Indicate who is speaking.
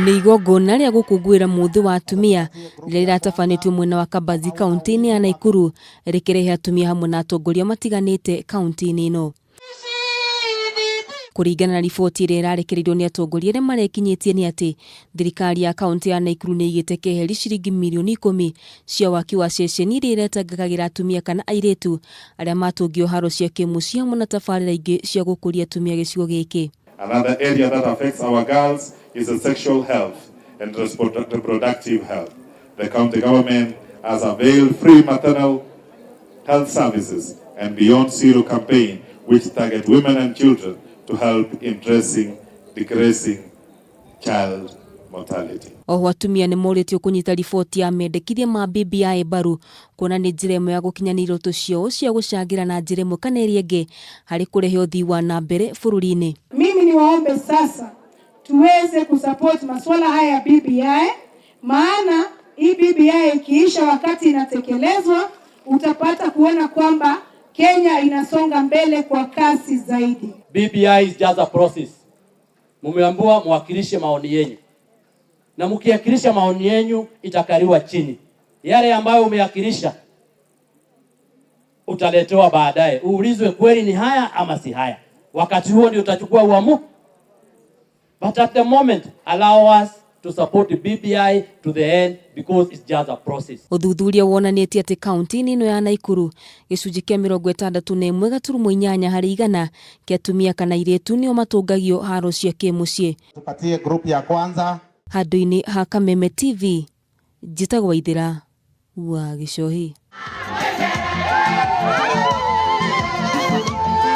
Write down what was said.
Speaker 1: Nĩ igongona rĩa gũkũngũĩra mũthĩ wa atumia rĩrĩa rĩratabanĩtio mwena wa Kabazi kaunti-inĩ ya Naikuru rĩkĩrehe atumia hamwe na atongoria matiganĩte kaunti-inĩ ĩno. Kũringana na riboti ĩrĩa ĩrarekereirio nĩ atongoria arĩa marekinyĩtie nĩ atĩ thirikari ya kaunti ya Naikuru nĩ ĩigĩte keheri ciringi mirioni ikũmi cia waki wa ceceni iria iretangĩkagĩra atumia kana airĩtu arĩa matũngio haro cia kĩmũciĩ hamwe na tabarĩra ingĩ cia gũkũria atumia gĩcigo gĩkĩ.
Speaker 2: Another area that affects our girls is the sexual health and reproductive health. The county government has availed free maternal health services and Beyond Zero campaign, which target women and children to help in decreasing child mortality.
Speaker 1: Oho atumia nĩ morĩtio kũnyita riboti ya mendekithia ma BBI mbaru kuona nĩ njĩra ĩmwe ya gũkinyanĩria iroto ciao cia gũcangĩra na njĩra ĩmwe kana ĩrĩa ĩngĩ harĩ kũrehe ũthii wa na mbere bũrũri-inĩ.
Speaker 3: Mimi niwaombe sasa tuweze kusupport masuala haya ya BBI, maana hii BBI ikiisha, wakati inatekelezwa, utapata kuona kwamba Kenya inasonga mbele kwa kasi zaidi.
Speaker 4: BBI is just a process. Mumeambiwa mwakilishe maoni yenyu, na mkiakilisha maoni yenyu itakaliwa chini. Yale ambayo umeakilisha utaletewa baadaye, uulizwe kweli ni haya ama si haya. Wakati huo ndio utachukua uamu. But at the moment allow us to support the BBI to the end because it's just a process.
Speaker 1: Ũthuthuria wonanĩtie atĩ kaunti-inĩ ĩno ya Naikuru gĩcunjĩ kĩa 61.8 harĩ igana kĩa atumia kana airĩtu nĩo matũngagio haro cia kĩmũciĩ.
Speaker 5: Tupatie group ya kwanza.
Speaker 1: Handũ-inĩ ha Kameme TV, njĩtagwo Waithĩra wa Gĩcohi.